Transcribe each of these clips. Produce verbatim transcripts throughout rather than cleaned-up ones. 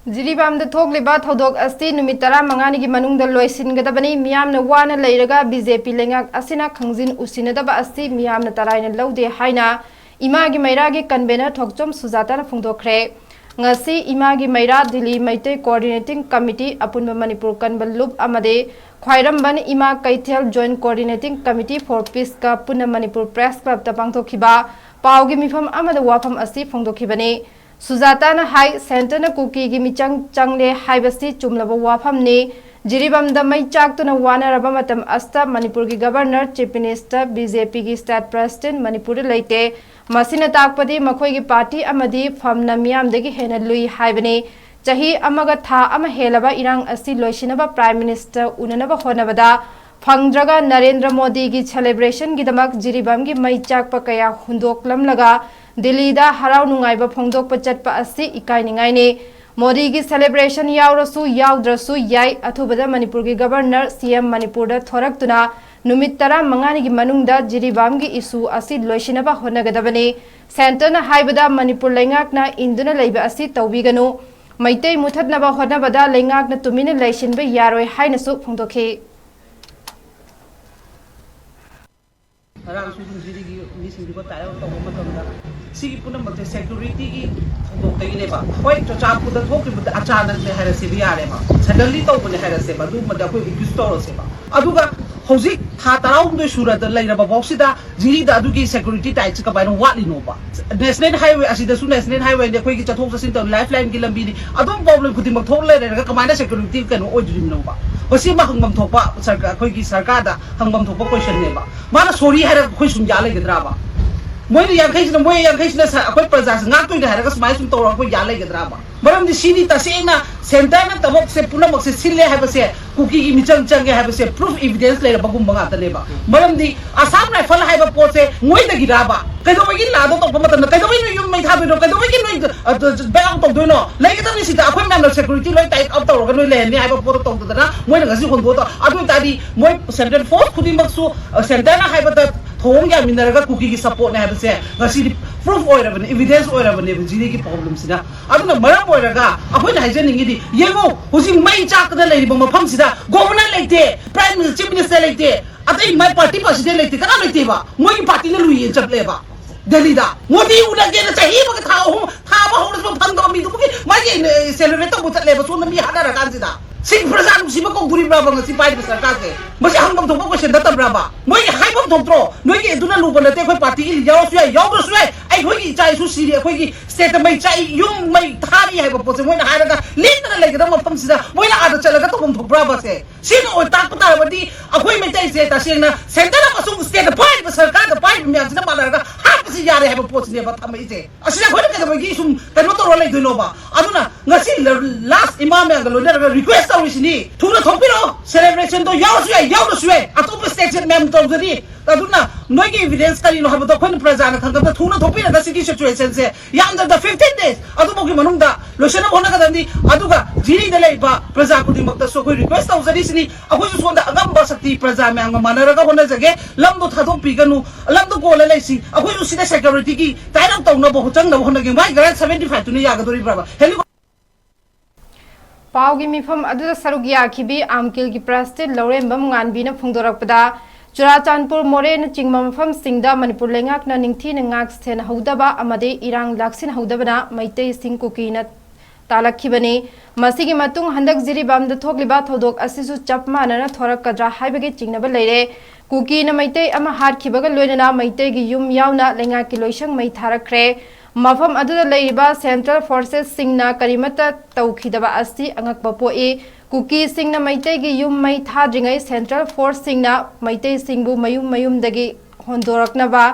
ꯖꯤꯔꯤꯕꯥꯝꯗ ꯊꯣꯛꯂꯤꯕ ꯊꯧꯗꯣꯛ ꯑꯁꯤ ꯅꯨꯃꯤꯠ ꯇꯔꯥꯃꯉꯥꯅꯤꯒꯤ ꯃꯅꯨꯡꯗ ꯂꯣꯏꯁꯤꯟꯒꯗꯕꯅꯤ꯫ ꯃꯤꯌꯥꯝꯅ ꯋꯥꯅ ꯂꯩꯔꯒ ꯕꯤ ꯖꯦ ꯄꯤ ꯂꯩꯉꯥꯛ ꯑꯁꯤꯅ ꯈꯪꯖꯤꯟ ꯎꯁꯤꯟꯅꯗꯕ ꯑꯁꯤ ꯃꯤꯌꯥꯝꯅ ꯇꯔꯥꯏꯅ ꯂꯧꯗꯦ ꯍꯥꯏꯅ ꯏꯃꯥꯒꯤ ꯃꯩꯔꯥꯒꯤ ꯀꯟꯚꯦꯅꯔ ꯊꯣꯛꯆꯣꯝ ꯁꯨꯖꯥꯇꯥꯅ ꯐꯣꯡꯗꯣꯛꯈ꯭ꯔꯦ꯫ ꯉꯁꯤ ꯏꯃꯥꯒꯤ ꯃꯩꯔꯥ ꯗꯤꯜꯂꯤ ꯃꯩꯇꯩ ꯀꯣꯑꯣꯔꯗꯤꯅꯦꯇꯤꯡ ꯀꯃꯤꯇꯤ, ꯑꯄꯨꯟꯕ ꯃꯅꯤꯄꯨꯔ ꯀꯟꯕ ꯂꯨꯞ ꯑꯃꯗꯤ ꯈ꯭ꯋꯥꯏꯔꯝꯕꯟ ꯏꯃꯥ ꯀꯩꯊꯦꯜ ꯖꯣꯏꯟ ꯀꯣꯑꯣꯔꯗꯤꯅꯦꯇꯤꯡ ꯀꯃꯤꯇꯤ ꯐꯣꯔ ꯄꯤꯁꯀ ꯄꯨꯟꯅ ꯃꯅꯤꯄꯨꯔ ꯄ꯭ꯔꯦꯁ ꯀ꯭ꯂꯕꯇ ꯄꯥꯡꯊꯣꯛꯈꯤꯕ ꯄꯥꯎꯒꯤ ꯃꯤꯐꯝ ꯑꯃꯗ ꯋꯥꯐꯝ ꯑꯁꯤ ꯐꯣꯡꯗꯣꯛꯈꯤꯕꯅꯤ꯫ ꯁꯨꯖꯥꯇꯥꯅ ꯍꯥꯏ, ꯁꯦꯟꯇꯔꯅ ꯀꯨꯀꯤꯒꯤ ꯃꯤꯆꯪ ꯆꯪꯂꯦ ꯍꯥꯏꯕꯁꯤ ꯆꯨꯝꯂꯕ ꯋꯥꯐꯝꯅꯤ꯫ ꯖꯤꯔꯤꯕꯥꯝꯗ ꯃꯩ ꯆꯥꯛꯇꯨꯅ ꯋꯥꯅꯔꯕ ꯃꯇꯝ ꯑꯁꯤꯗ ꯃꯅꯤꯄꯨꯔꯒꯤ governor, chief minister, B J ꯄꯤꯒꯤ ꯁ꯭ꯇꯦꯠ ꯄ꯭ꯔꯦꯁꯤꯗꯦꯟꯠ ꯃꯅꯤꯄꯨꯔꯗ ꯂꯩꯇꯦ꯫ ꯃꯁꯤꯅ ꯇꯥꯛꯄꯗꯤ ꯃꯈꯣꯏꯒꯤ ꯄꯥꯔꯇꯤ ꯑꯃꯗꯤ ꯐꯝꯅ ꯃꯤꯌꯥꯝꯗꯒꯤ ꯍꯦꯟꯅ ꯂꯨꯏ ꯍꯥꯏꯕꯅꯤ꯫ ꯆꯍꯤ ꯑꯃꯒ ꯊꯥ ꯑꯃ ꯍꯦꯜꯂꯕ ꯏꯔꯥꯡ ꯑꯁꯤ ꯂꯣꯏꯁꯤꯟꯅꯕ ꯄ꯭ꯔꯥꯏꯝ ꯃꯤꯅꯤꯁꯇꯔ ꯎꯅꯅꯕ ꯍꯣꯠꯅꯕꯗ ꯐꯪꯗ꯭ꯔꯒ ꯅꯔꯦꯟꯗ꯭ꯔ ꯃꯣꯗꯤꯒꯤ ꯁꯦꯂꯦꯕ꯭ꯔꯦꯁꯟꯒꯤꯗꯃꯛ ꯖꯤꯔꯤꯕꯥꯝꯒꯤ ꯃꯩ ꯆꯥꯛꯄ ꯀꯌꯥ ꯍꯨꯟꯗꯣꯛꯂꯝꯂꯒ ꯗꯤꯜꯂꯤꯗ ꯍꯔꯥꯎ ꯅꯨꯡꯉꯥꯏꯕ ꯐꯣꯡꯗꯣꯛꯄ ꯆꯠꯄ ꯑꯁꯤ ꯏꯀꯥꯏꯅꯤꯡꯉꯥꯏꯅꯤ꯫ ꯃꯣꯗꯤꯒꯤ ꯁꯦꯂꯦꯕ꯭ꯔꯦꯁꯟ ꯌꯥꯎꯔꯁꯨ ꯌꯥꯎꯗ꯭ꯔꯁꯨ ꯌꯥꯏ, ꯑꯊꯨꯕꯗ ꯃꯅꯤꯄꯨꯔꯒꯤ ꯒꯕꯔꯅꯔ, ꯁꯤ ꯑꯦꯝ ꯃꯅꯤꯄꯨꯔꯗ ꯊꯣꯔꯛꯇꯨꯅ ꯅꯨꯃꯤꯠ ꯇꯔꯥꯃꯉꯥꯅꯤꯒꯤ ꯃꯅꯨꯡꯗ ꯖꯤꯔꯤꯕꯥꯝꯒꯤ ꯏꯁꯨ ꯑꯁꯤ ꯂꯣꯏꯁꯤꯟꯅꯕ ꯍꯣꯠꯅꯒꯗꯕꯅꯤ꯫ ꯁꯦꯟꯇꯔꯅ ꯍꯥꯏꯕꯗ ꯃꯅꯤꯄꯨꯔ ꯂꯩꯉꯥꯛꯅ ꯏꯟꯗꯨꯅ ꯂꯩꯕ ꯑꯁꯤ ꯇꯧꯕꯤꯒꯅꯨ꯫ ꯃꯩꯇꯩ ꯃꯨꯊꯠꯅꯕ ꯍꯣꯠꯅꯕꯗ ꯂꯩꯉꯥꯛꯅ ꯇꯨꯃꯤꯟꯅ ꯂꯩꯁꯤꯟꯕ ꯌꯥꯔꯣꯏ ꯍꯥꯏꯅꯁꯨ ꯐꯣꯡꯗꯣꯛꯈꯤ꯫ ꯉꯔꯥꯡꯁꯨ ꯑꯗꯨꯝ ꯖꯤꯔꯤꯒꯤ ꯃꯤꯁꯤꯡꯗꯨꯒ ꯇꯥꯏ ꯑꯞ ꯇꯧꯕ ꯃꯇꯝꯗ ꯁꯤꯒꯤ ꯄꯨꯝꯅꯃꯛꯁꯦ ꯁꯦꯀ꯭ꯌꯨꯔꯤꯇꯤꯒꯤ ꯊꯧꯗꯣꯛꯇꯒꯤꯅꯦꯕ꯫ ꯍꯣꯏ, ꯆꯨꯔꯆꯥꯟꯄꯨꯔꯗ ꯊꯣꯛꯈꯤꯕꯗ ꯑꯆꯥꯅꯛꯅꯦ ꯍꯥꯏꯔꯁꯦꯕ, ꯌꯥꯔꯦꯕ, ꯁꯗꯟꯂꯤ ꯇꯧꯕꯅꯦ ꯍꯥꯏꯔꯁꯦꯕ, ꯑꯗꯨꯒꯨꯝꯕꯗ ꯑꯩꯈꯣꯏ ꯑꯦꯀ꯭ꯌꯨꯁ ꯇꯧꯔꯁꯦꯕ꯫ ꯑꯗꯨꯒ ꯍꯧꯖꯤꯛ ꯊꯥ ꯇꯔꯥꯍꯨꯝꯗꯣꯏ ꯁꯨꯔꯗ ꯂꯩꯔꯕ ꯐꯥꯎꯁꯤꯗ ꯖꯤꯔꯤꯗ ꯑꯗꯨꯒꯤ ꯁꯦꯀ꯭ꯌꯨꯔꯤꯇꯤ ꯇꯥꯏꯠꯁꯦ ꯀꯃꯥꯏꯅ ꯋꯥꯠꯂꯤꯅꯣꯕ? ꯅꯦꯁꯅꯦꯜ ꯍꯥꯏꯋꯦ ꯑꯁꯤꯗꯁꯨ, ꯅꯦꯁꯅꯦꯜ ꯍꯥꯏꯋꯦꯅꯤ, ꯑꯩꯈꯣꯏꯒꯤ ꯆꯠꯊꯣꯛ ꯆꯠꯁꯤꯟ ꯇꯧ, ꯂꯥꯏꯐ ꯂꯥꯏꯟꯒꯤ ꯂꯝꯕꯤꯅꯤ, ꯑꯗꯨꯝ ꯄ꯭ꯔꯣꯕ꯭ꯂꯦꯝ ꯈꯨꯗꯤꯡꯃꯛ ꯊꯣꯛ ꯂꯩꯔꯒ ꯀꯃꯥꯏꯅ ꯁꯦꯀ꯭ꯌꯨꯔꯤꯇꯤ ꯀꯩꯅꯣ ꯑꯣꯏꯗꯣꯔꯤꯕꯅꯣꯕ? ꯃꯁꯤ ꯑꯃ ꯍꯪꯐꯝ ꯊꯣꯛꯄ ꯁꯔꯀꯥꯔ, ꯑꯩꯈꯣꯏꯒꯤ ꯁꯔꯀꯥꯔꯗ ꯍꯪꯐꯝ ꯊꯣꯛꯄ ꯀꯣꯏꯁꯟꯅꯦꯕ꯫ ꯃꯥꯅ ꯁꯣꯔꯤ ꯍꯥꯏꯔꯒ ꯑꯩꯈꯣꯏ ꯁꯨꯝ ꯌꯥ ꯂꯩꯒꯗ꯭ꯔꯥꯕ? ꯃꯣꯏꯅ ꯌꯥꯡꯈꯩꯁꯤꯅ, ꯃꯣꯏ ꯌꯥꯡꯈꯩꯁꯤꯅ ꯁ-, ꯑꯩꯈꯣꯏ ꯄ꯭ꯔꯖꯥꯁꯦ ꯉꯥꯛꯇꯣꯏꯅꯦ ꯍꯥꯏꯔꯒ ꯁꯨꯃꯥꯏꯅ ꯁꯨꯝ ꯇꯧꯔꯒ ꯑꯩꯈꯣꯏ ꯌꯥ ꯂꯩꯒꯗ꯭ꯔꯥꯕ? ꯃꯔꯝꯗꯤ ꯁꯤꯗꯤ ꯇꯁꯦꯡꯅ ꯁꯦꯟꯇꯔꯅ ꯊꯕꯛꯁꯦ ꯄꯨꯝꯅꯃꯛꯁꯦ ꯁꯤꯜꯂꯦ ꯍꯥꯏꯕꯁꯦ, ꯀꯨꯀꯤꯒꯤ ꯃꯤꯆꯪ ꯆꯪꯉꯦ ꯍꯥꯏꯕꯁꯦ ꯄ꯭ꯔꯨꯐ, ꯏꯚꯤꯗꯦꯟꯁ ꯂꯩꯔꯕꯒꯨꯝꯕ ꯉꯥꯛꯇꯅꯦꯕ꯫ ꯃꯔꯝꯗꯤ ꯑꯁꯥꯝ ꯔꯥꯏꯐꯜ ꯍꯥꯏꯕ ꯄꯣꯠꯁꯦ ꯃꯣꯏꯗꯒꯤꯔꯕ? ꯀꯩꯗꯧꯕꯒꯤ ꯂꯥꯗꯣ ꯇꯧꯕ ꯃꯇꯝꯗ ꯀꯩꯗꯧꯕꯒꯤ ꯅꯣꯏ ꯌꯨꯝ ꯃꯩ ꯊꯥꯗꯣꯏꯅꯣ? ꯀꯩꯗꯧꯕꯒꯤ ꯅꯣꯏ, ꯑ, ꯕꯦꯛ ꯑꯥꯎꯠ ꯇꯧꯗꯣꯏꯅꯣ? ꯂꯩꯒꯗꯕꯅꯤ ꯁꯤꯗ, ꯑꯩꯈꯣꯏ ꯃꯌꯥꯝꯅ ꯁꯦꯀ꯭ꯌꯨꯔꯤꯇꯤ ꯂꯣꯏ ꯇꯥꯏꯠ ꯑꯞ ꯇꯧꯔꯒ ꯅꯣꯏ ꯂꯩꯍꯟꯅꯤ ꯍꯥꯏꯕ ꯄꯣꯠꯇꯣ ꯇꯧꯗꯗꯅ ꯃꯣꯏꯅ ꯉꯁꯤ ꯍꯣꯟꯗꯣꯛꯑ ꯇꯧ-, ꯑꯗꯨ ꯑꯣꯏꯇꯥꯔꯗꯤ ꯃꯣꯏ ꯁꯦꯟꯇ꯭ꯔꯦꯜ ꯐꯣꯔꯁ ꯈꯨꯗꯤꯡꯃꯛꯁꯨ, ꯑ, ꯁꯦꯟꯇꯔꯅ ꯍꯥꯏꯕꯗ ꯊꯧꯑꯣꯡ ꯌꯥꯃꯤꯟꯅꯔꯒ ꯀꯨꯀꯤꯒꯤ ꯁꯞꯄꯣꯔꯠꯅꯦ ꯍꯥꯏꯕꯁꯦ ꯉꯁꯤꯗꯤ ꯄ꯭ꯔꯨꯐ ꯑꯣꯏꯔꯕꯅꯤ, ꯏꯚꯤꯗꯦꯟꯁ ꯑꯣꯏꯔꯕꯅꯦꯕ ꯖꯤꯔꯤꯒꯤ ꯄ꯭ꯔꯣꯕ꯭ꯂꯦꯝꯁꯤꯅ꯫ ꯑꯗꯨꯅ ꯃꯔꯝ ꯑꯣꯏꯔꯒ ꯑꯩꯈꯣꯏꯅ ꯍꯥꯏꯖꯅꯤꯡꯉꯤꯗꯤ, ꯌꯦꯡꯉꯨ, ꯍꯧꯖꯤꯛ ꯃꯩ ꯆꯥꯛꯇꯅ ꯂꯩꯔꯤꯕ ꯃꯐꯝꯁꯤꯗ ꯒꯣꯚꯔꯅꯔ ꯂꯩꯇꯦ, ꯄ꯭ꯔꯥꯏꯝ ꯃꯤꯅꯤꯁꯇꯔ, ꯆꯤꯐ ꯃꯤꯅꯤꯁꯇꯔ ꯂꯩꯇꯦ, ꯑꯇꯩ ꯃꯥꯏ ꯄꯥꯔꯇꯤ ꯄ꯭ꯔꯁꯤꯗꯦꯟ ꯂꯩꯇꯦ, ꯀꯅꯥ ꯂꯩꯇꯦꯕ? ꯃꯣꯏꯒꯤ ꯄꯥꯔꯇꯤꯅ ꯂꯨꯏꯌꯦꯅ ꯆꯠꯂꯦꯕ ꯗꯦꯜꯂꯤꯗ꯫ ꯃꯣꯗꯤ ꯎꯅꯒꯦꯅ ꯆꯍꯤ ꯑꯃꯒ ꯊꯥ ꯑꯍꯨꯝ, ꯊꯥ ꯑꯃ ꯍꯧꯔꯁꯨ ꯐꯪꯗꯕ ꯃꯤꯗꯨꯕꯨꯒꯤ ꯃꯥꯒꯤ ꯁꯦꯂꯦꯕ꯭ꯔꯦꯠ ꯇꯧꯕ ꯆꯠꯂꯦꯕ, ꯁꯣꯝꯗ ꯃꯤ ꯍꯥꯠꯅꯔꯀꯥꯟꯁꯤꯗ꯫ ꯁꯤ ꯄ꯭ꯔꯖꯥ ꯅꯨꯡꯁꯤꯕ ꯀꯧꯗꯣꯔꯤꯕ꯭ꯔꯕ ꯉꯁꯤ ꯄꯥꯏꯔꯤꯕ ꯁꯔꯀꯥꯔꯁꯦ? ꯃꯁꯤ ꯍꯪꯐꯝ ꯊꯣꯛꯄ ꯀꯣꯏꯁꯟ ꯅꯠꯇꯕ꯭ꯔꯕ? ꯃꯣꯏꯒꯤ ꯍꯥꯏꯐꯝ ꯊꯣꯛꯇ꯭ꯔꯣ? ꯅꯣꯏꯒꯤ ꯑꯗꯨꯅ ꯂꯨꯕ ꯅꯠꯇꯦ, ꯑꯩꯈꯣꯏ ꯄꯥꯔꯇꯤꯒꯤ ꯌꯥꯎꯔꯁꯨ ꯌꯥꯏ, ꯌꯥꯎꯗ꯭ꯔꯁꯨ ꯌꯥꯏ, ꯑꯩꯈꯣꯏꯒꯤ ꯏꯆꯥ ꯏꯁꯨ ꯁꯤꯔꯤ, ꯑꯩꯈꯣꯏꯒꯤ ꯁ꯭ꯇꯦꯠꯇ ꯃꯩ ꯆꯥꯛꯏ, ꯌꯨꯝ ꯃꯩ ꯊꯥꯔꯤ ꯍꯥꯏꯕ ꯄꯣꯠꯁꯦ ꯃꯣꯏꯅ ꯍꯥꯏꯔꯒ ꯂꯦꯞꯇꯅ ꯂꯩꯒꯗꯕ ꯃꯐꯝꯁꯤꯗ ꯃꯣꯏꯅ ꯑꯥꯗ ꯆꯠꯂꯒ ꯇꯧꯐꯝ ꯊꯣꯛꯄ꯭ꯔꯕ ꯁꯦ? ꯁꯤꯅ ꯑꯣꯏ ꯇꯥꯛꯄ ꯇꯥꯔꯕꯗꯤ ꯑꯩꯈꯣꯏ ꯃꯩꯇꯩꯁꯦ ꯇꯁꯦꯡꯅ ꯁꯦꯟꯇꯔ ꯑꯃꯁꯨꯡ ꯁ꯭ꯇꯦꯠꯇ ꯄꯥꯏꯔꯤꯕ ꯁꯔꯀꯥꯔꯗ ꯄꯥꯏꯔꯤꯕ ꯃꯌꯥꯝꯁꯤꯅ ꯃꯥꯟꯅꯔꯒ ꯍꯥꯠꯄꯁꯤ ꯌꯥꯔꯦ ꯍꯥꯏꯕ ꯄꯣꯠꯁꯤꯅꯦꯕ ꯊꯝꯃꯛꯏꯁꯦ꯫ ꯑꯁꯤꯗ ꯑꯩꯈꯣꯏꯅ ꯀꯩꯗꯧꯕꯒꯤ ꯁꯨꯝ ꯀꯩꯅꯣ ꯇꯧꯔ ꯂꯩꯗꯣꯏꯅꯣꯕ? ꯑꯗꯨꯅ ꯉꯁꯤ ꯂꯥꯁ ꯏꯃꯥ ꯃꯌꯥꯝꯒ ꯂꯣꯏꯅꯔꯒ ꯔꯤꯀ꯭ꯋꯦꯁ ꯇꯧꯔꯤꯁꯤꯅꯤ, ꯊꯨꯅ ꯊꯣꯛꯄꯤꯔꯛꯑꯣ, ꯁꯦꯂꯦꯕ꯭ꯔꯦꯁꯟꯗꯣ ꯌꯥꯎꯔꯁꯨ ꯌꯥꯏ, ꯌꯥꯎꯗ꯭ꯔꯁꯨ ꯌꯥꯏ, ꯑꯇꯣꯞꯄ ꯁ꯭ꯇꯦꯠꯁꯦ ꯃꯌꯥꯝ ꯇꯧꯖꯔꯤ꯫ ꯑꯗꯨꯅ ꯅꯣꯏꯒꯤ ꯏꯚꯤꯗꯦꯟꯁ ꯀꯔꯤꯅꯣ ꯍꯥꯏꯕꯗꯣ ꯑꯩꯈꯣꯏꯅ ꯄ꯭ꯔꯖꯥꯅ ꯈꯪꯒꯗꯕ, ꯊꯨꯅ ꯊꯣꯛꯄꯤꯔꯒ ꯁꯤꯒꯤ ꯁꯤꯆꯨꯋꯦꯁꯟꯁꯦ ꯌꯥꯝꯗ꯭ꯔꯕꯗ ꯐꯤꯐꯇꯤꯟ ꯗꯦꯖ ꯑꯗꯨꯐꯥꯎꯒꯤ ꯃꯅꯨꯡꯗ ꯂꯣꯏꯁꯤꯟꯅꯕ ꯍꯣꯠꯅꯒꯗꯕꯅꯤ꯫ ꯑꯗꯨꯒ ꯖꯤꯔꯤꯗ ꯂꯩꯔꯤꯕ ꯄ꯭ꯔꯖꯥ ꯈꯨꯗꯤꯡꯃꯛꯇꯁꯨ ꯑꯩꯈꯣꯏ ꯔꯤꯀ꯭ꯋꯦꯁ ꯇꯧꯖꯔꯤꯁꯤꯅꯤ꯫ ꯑꯩꯈꯣꯏꯁꯨ ꯁꯣꯝꯗ ꯑꯉꯝꯕ ꯁꯛꯇꯤ ꯄ꯭ꯔꯖꯥ ꯃꯌꯥꯝꯒ ꯃꯥꯟꯅꯔꯒ ꯍꯣꯠꯅꯖꯒꯦ꯫ ꯂꯝꯗꯣ ꯊꯥꯗꯣꯛꯄꯤꯒꯅꯨ, ꯂꯝꯗꯣ ꯀꯣꯜꯂ ꯂꯩꯁꯤ꯫ ꯑꯩꯈꯣꯏꯁꯨ ꯁꯤꯗ ꯁꯦꯀ꯭ꯌꯨꯔꯤꯇꯤꯒꯤ ꯇꯥꯏꯠ ꯑꯞ ꯇꯧꯅꯕ ꯆꯪꯅꯕ ꯍꯣꯠꯅꯒꯦ꯫ ꯃꯥꯏ ꯒ꯭ꯔꯥꯟ ꯁꯚꯦꯟꯇꯤ ꯐꯥꯏꯚꯇꯨꯅ ꯌꯥꯒꯗꯣꯔꯤꯕ꯭ꯔꯕ? ꯍꯦꯂꯤ- ꯄꯥꯎꯒꯤ ꯃꯤꯐꯝ ꯑꯗꯨꯗ ꯁꯔꯨꯛ ꯌꯥꯈꯤꯕꯤ ꯑꯥꯝꯀꯤꯜꯒꯤ ꯄ꯭ꯔꯁꯤꯗꯦꯟ ꯂꯧꯔꯦꯝꯕꯝ ꯉꯥꯟꯕꯤꯅ ꯐꯣꯡꯗꯣꯔꯛꯄꯗ, ꯆꯨꯔꯥꯆꯥꯟꯄꯨꯔ, ꯃꯣꯔꯦꯅꯆꯤꯡꯕ ꯃꯐꯝꯁꯤꯡꯗ ꯃꯅꯤꯄꯨꯔ ꯂꯩꯉꯥꯛꯅ ꯅꯤꯡꯊꯤꯅ ꯉꯥꯛ ꯁꯦꯟꯍꯧꯗꯕ ꯑꯃꯗꯤ ꯏꯔꯥꯡ ꯂꯥꯛꯁꯤꯟꯍꯧꯗꯕꯅ ꯃꯩꯇꯩꯁꯤꯡ ꯀꯨꯀꯤꯅ ꯇꯥꯜꯂꯛꯈꯤꯕꯅꯤ꯫ ꯃꯁꯤꯒꯤ ꯃꯇꯨꯡ ꯍꯟꯗꯛ ꯖꯤꯔꯤꯕꯥꯝꯗ ꯊꯣꯛꯂꯤꯕ ꯊꯧꯗꯣꯛ ꯑꯁꯤꯁꯨ ꯆꯞ ꯃꯥꯟꯅꯅ ꯊꯣꯔꯛꯀꯗ꯭ꯔꯥ ꯍꯥꯏꯕꯒꯤ ꯆꯤꯡꯅꯕ ꯂꯩꯔꯦ꯫ ꯀꯨꯀꯤꯅ ꯃꯩꯇꯩ ꯑꯃ ꯍꯥꯠꯈꯤꯕꯒ ꯂꯣꯏꯅꯅ ꯃꯩꯇꯩꯒꯤ ꯌꯨꯝ ꯌꯥꯎꯅ ꯂꯩꯉꯥꯛꯀꯤ ꯂꯣꯏꯁꯪ ꯃꯩ ꯊꯥꯔꯛꯈ꯭ꯔꯦ꯫ ꯃꯐꯝ ꯑꯗꯨꯗ ꯂꯩꯔꯤꯕ ꯁꯦꯟꯇ꯭ꯔꯦꯜ ꯐꯣꯔꯁꯦꯁꯁꯤꯡꯅ ꯀꯔꯤꯃꯠꯇ ꯇꯧꯈꯤꯗꯕ ꯑꯁꯤ ꯑꯉꯛꯄ ꯄꯣꯛꯏ꯫ ꯀꯨꯀꯤꯁꯤꯡꯅ ꯃꯩꯇꯩꯒꯤ ꯌꯨꯝ ꯃꯩ ꯊꯥꯗ꯭ꯔꯤꯉꯩ ꯁꯦꯟꯇ꯭ꯔꯦꯜ ꯐꯣꯔꯁꯁꯤꯡꯅ ꯃꯩꯇꯩꯁꯤꯡꯕꯨ ꯃꯌꯨꯝ ꯃꯌꯨꯝꯗꯒꯤ ꯍꯣꯟꯗꯣꯔꯛꯅꯕ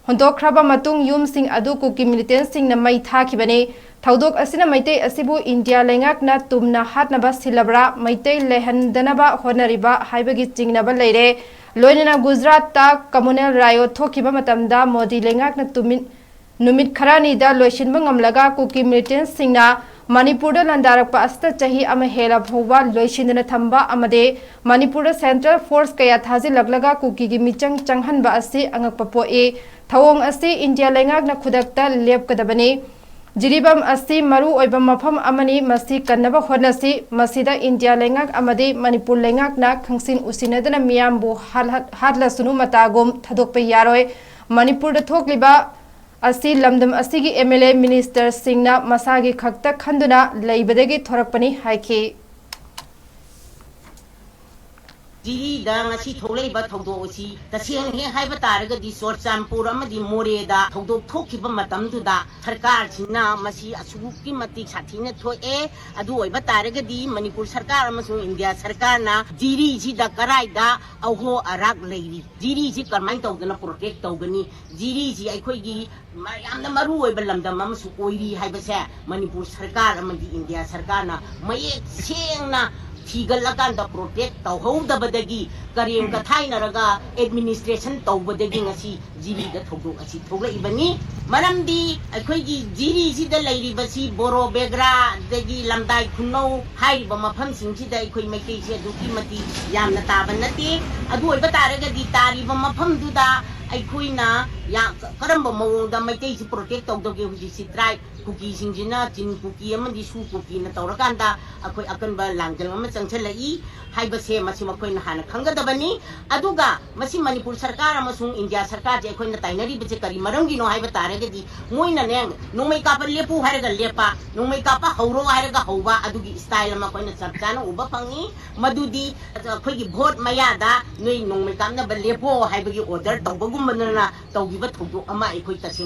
ꯍꯣꯟꯗꯣꯛꯈ꯭ꯔꯕ ꯃꯇꯨꯡ ꯌꯨꯝꯁꯤꯡ ꯑꯗꯨ ꯀꯨꯀꯤ ꯃꯤꯂꯤꯇꯦꯟꯠꯁꯤꯡꯅ ꯃꯩ ꯊꯥꯈꯤꯕꯅꯤ꯫ ꯊꯧꯗꯣꯛ ꯑꯁꯤꯅ ꯃꯩꯇꯩ ꯑꯁꯤꯕꯨ ꯏꯟꯗꯤꯌꯥ ꯂꯩꯉꯥꯛꯅ ꯇꯨꯝꯅ ꯍꯥꯠꯅꯕ ꯁꯤꯜꯂꯕ꯭ꯔꯥ, ꯃꯩꯇꯩ ꯂꯩꯍꯟꯗꯅꯕ ꯍꯣꯠꯅꯔꯤꯕ ꯍꯥꯏꯕꯒꯤ ꯆꯤꯡꯅꯕ ꯂꯩꯔꯦ꯫ ꯂꯣꯏꯅꯅ ꯒꯨꯖꯔꯥꯠꯇ ꯀꯃꯨꯅꯦꯜ ꯔꯥꯏꯑꯣꯠ ꯊꯣꯛꯈꯤꯕ ꯃꯇꯝꯗ ꯃꯣꯗꯤ ꯂꯩꯉꯥꯛꯅ ꯇꯨꯃꯤꯟ ꯅꯨꯃꯤꯠ ꯈꯔꯅꯤꯗ ꯂꯣꯏꯁꯤꯟꯕ ꯉꯝꯂꯒ ꯀꯨꯀꯤ ꯃꯤꯂꯤꯇꯦꯟꯠꯁꯤꯡꯅ ꯃꯅꯤꯄꯨꯔꯗ ꯂꯥꯟꯗꯥꯔꯛꯄ ꯑꯁꯤꯗ ꯆꯍꯤ ꯑꯃ ꯍꯦꯜꯂ ꯐꯥꯎꯕ ꯂꯣꯏꯁꯤꯟꯗꯅ ꯊꯝꯕ ꯑꯃꯗꯤ ꯃꯅꯤꯄꯨꯔꯗ ꯁꯦꯟꯇ꯭ꯔꯦꯜ ꯐꯣꯔꯁ ꯀꯌꯥ ꯊꯥꯖꯤꯜꯂꯛꯂꯒ ꯀꯨꯀꯤꯒꯤ ꯃꯤꯆꯪ ꯆꯪꯍꯟꯕ ꯑꯁꯤ ꯑꯉꯛꯄ ꯄꯣꯛꯏ꯫ ꯊꯧꯑꯣꯡ ꯑꯁꯤ ꯏꯟꯗꯤꯌꯥ ꯂꯩꯉꯥꯛꯅ ꯈꯨꯗꯛꯇ ꯂꯦꯞꯀꯗꯕꯅꯤ꯫ ꯖꯤꯔꯤꯕꯥꯝ ꯑꯁꯤ ꯃꯔꯨ ꯑꯣꯏꯕ ꯃꯐꯝ ꯑꯃꯅꯤ, ꯃꯁꯤ ꯀꯟꯅꯕ ꯍꯣꯠꯅꯁꯤ꯫ ꯃꯁꯤꯗ ꯏꯟꯗꯤꯌꯥ ꯂꯩꯉꯥꯛ ꯑꯃꯗꯤ ꯃꯅꯤꯄꯨꯔ ꯂꯩꯉꯥꯛꯅ ꯈꯪꯁꯤꯟ ꯎꯁꯤꯟꯅꯗꯅ ꯃꯤꯌꯥꯝꯕꯨ ꯍꯥꯠꯍ-, ꯍꯥꯠꯂꯁꯅꯨ ꯃꯇꯥꯒꯨꯝ ꯊꯥꯗꯣꯛꯄ ꯌꯥꯔꯣꯏ꯫ ꯃꯅꯤꯄꯨꯔꯗ ꯊꯣꯛꯂꯤꯕ ꯑꯁꯤ ꯂꯝꯗꯝ ꯑꯁꯤꯒꯤ ꯑꯦꯝ ꯑꯦꯜ ꯑꯦ ꯃꯤꯅꯤꯁꯇꯔꯁꯤꯡꯅ ꯃꯁꯥꯒꯤ ꯈꯛꯇ ꯈꯟꯗꯨꯅ ꯂꯩꯕꯗꯒꯤ ꯊꯣꯔꯛꯄꯅꯤ ꯍꯥꯏꯈꯤ꯫ ꯖꯤꯔꯤꯗ ꯉꯁꯤ ꯊꯣꯛꯂꯛꯏꯕ ꯊꯧꯗꯣꯛ ꯑꯁꯤ ꯇꯁꯦꯡꯅ ꯍꯦꯛ ꯍꯥꯏꯕ ꯇꯥꯔꯒꯗꯤ ꯆꯨꯔꯆꯥꯟꯄꯨꯔ ꯑꯃꯗꯤ ꯃꯣꯔꯦꯗ ꯊꯧꯗꯣꯛ ꯊꯣꯛꯈꯤꯕ ꯃꯇꯝꯗꯨꯗ ꯁꯔꯀꯥꯔꯁꯤꯅ ꯃꯁꯤ ꯑꯁꯨꯛꯀꯤ ꯃꯇꯤꯛ ꯁꯥꯊꯤꯅ ꯊꯣꯛꯑꯦ꯫ ꯑꯗꯨ ꯑꯣꯏꯕ ꯇꯥꯔꯒꯗꯤ ꯃꯅꯤꯄꯨꯔ ꯁꯔꯀꯥꯔ ꯑꯃꯁꯨꯡ ꯏꯟꯗꯤꯌꯥ ꯁꯔꯀꯥꯔꯅ ꯖꯤꯔꯤꯁꯤꯗ ꯀꯔꯥꯏꯗ ꯑꯍꯣ ꯑꯔꯥꯛ ꯂꯩꯔꯤ, ꯖꯤꯔꯤꯁꯤ ꯀꯔꯝꯍꯥꯏꯅ ꯇꯧꯗꯅ ꯄ꯭ꯔꯣꯇꯦꯛ ꯇꯧꯒꯅꯤ, ꯖꯤꯔꯤꯁꯤ ꯑꯩꯈꯣꯏꯒꯤ ꯃ-, ꯌꯥꯝꯅ ꯃꯔꯨ ꯑꯣꯏꯕ ꯂꯝꯗꯝ ꯑꯃꯁꯨ ꯑꯣꯏꯔꯤ ꯍꯥꯏꯕꯁꯦ ꯃꯅꯤꯄꯨꯔ ꯁꯔꯀꯥꯔ ꯑꯃꯗꯤ ꯏꯟꯗꯤꯌꯥ ꯁꯔꯀꯥꯔꯅ ꯃꯌꯦꯛ ꯁꯦꯡꯅ ꯊꯤꯒꯠꯂꯀꯥꯟꯗ ꯄ꯭ꯔꯣꯇꯦꯛ ꯇꯧꯍꯧꯗꯕꯗꯒꯤ ꯀꯔꯦꯝ ꯀꯊꯥꯏꯅꯔꯒ ꯑꯦꯗꯃꯤꯅꯤꯁꯇ꯭ꯔꯦꯁꯟ ꯇꯧꯕꯗꯒꯤ ꯉꯁꯤ ꯖꯤꯔꯤꯗ ꯊꯧꯗꯣꯛ ꯑꯁꯤ ꯊꯣꯛꯂꯛꯏꯕꯅꯤ꯫ ꯃꯔꯝꯗꯤ ꯑꯩꯈꯣꯏꯒꯤ ꯖꯤꯔꯤꯁꯤꯗ ꯂꯩꯔꯤꯕꯁꯤ ꯕꯣꯔꯣ ꯕꯦꯒ꯭ꯔꯥ, ꯑꯗꯒꯤ ꯂꯝꯗꯥꯏ ꯈꯨꯅꯧ ꯍꯥꯏꯔꯤꯕ ꯃꯐꯝꯁꯤꯡꯁꯤꯗ ꯑꯩꯈꯣꯏ ꯃꯩꯇꯩꯁꯦ ꯑꯗꯨꯛꯀꯤ ꯃꯇꯤꯛ ꯌꯥꯝꯅ ꯇꯥꯕ ꯅꯠꯇꯦ꯫ ꯑꯗꯨ ꯑꯣꯏꯕ ꯇꯥꯔꯒꯗꯤ ꯇꯥꯔꯤꯕ ꯃꯐꯝꯗꯨꯗ ꯑꯩꯈꯣꯏꯅ ꯌꯥ-, ꯀꯔꯝꯕ ꯃꯑꯣꯡꯗ ꯃꯩꯇꯩꯁꯤ ꯄ꯭ꯔꯣꯇꯦꯛ ꯇꯧꯗꯧꯒꯦ? ꯍꯧꯖꯤꯛꯁꯤ ꯇ꯭ꯔꯥꯏꯕ ꯀꯨꯀꯤꯁꯤꯡꯁꯤꯅ ꯆꯤꯟ ꯀꯨꯀꯤ ꯑꯃꯗꯤ ꯁꯨ ꯀꯨꯀꯤꯅ ꯇꯧꯔꯀꯥꯟꯗ ꯑꯩꯈꯣꯏ ꯑꯀꯟꯕ ꯂꯥꯡꯖꯪ ꯑꯃ ꯆꯪꯁꯤꯜꯂꯛꯏ ꯍꯥꯏꯕꯁꯦ ꯃꯁꯤ ꯃꯈꯣꯏꯅ ꯍꯥꯟꯅ ꯈꯪꯒꯗꯕꯅꯤ꯫ ꯑꯗꯨꯒ ꯃꯁꯤ ꯃꯅꯤꯄꯨꯔ ꯁꯔꯀꯥꯔ ꯑꯃꯁꯨꯡ ꯏꯟꯗꯤꯌꯥ ꯁꯔꯀꯥꯔꯁꯦ ꯑꯩꯈꯣꯏꯅ ꯇꯥꯏꯅꯔꯤꯕꯁꯦ ꯀꯔꯤ ꯃꯔꯝꯒꯤꯅꯣ ꯍꯥꯏꯕ ꯇꯥꯔꯒꯗꯤ, ꯃꯣꯏꯅꯅꯦ, ꯅꯣꯡꯃꯩ ꯀꯥꯞꯄ ꯂꯦꯞꯄꯨ ꯍꯥꯏꯔꯒ ꯂꯦꯞꯄ, ꯅꯣꯡꯃꯩ ꯀꯥꯞꯄ ꯍꯧꯔꯣ ꯍꯥꯏꯔꯒ ꯍꯧꯕ, ꯑꯗꯨꯒꯤ ꯁ꯭ꯇꯥꯏꯜ ꯑꯃ ꯑꯩꯈꯣꯏꯅ ꯆꯞ ꯆꯥꯅ ꯎꯕ ꯐꯪꯉꯤ꯫ ꯃꯗꯨꯗꯤ ꯑꯩꯈꯣꯏꯒꯤ ꯚꯣꯠ ꯃꯌꯥꯗ ꯅꯣꯏ ꯅꯣꯡꯃꯩ ꯀꯥꯞꯅꯕ ꯂꯦꯞꯄꯣ ꯍꯥꯏꯕꯒꯤ ꯑꯣꯔꯗꯔ ꯇꯧꯕꯒꯨꯝꯕꯅ ꯇꯧꯈꯤꯕ ꯊꯧꯗꯣꯛ ꯑꯃ ꯑꯩꯈꯣꯏ ꯇꯁꯦꯡꯅ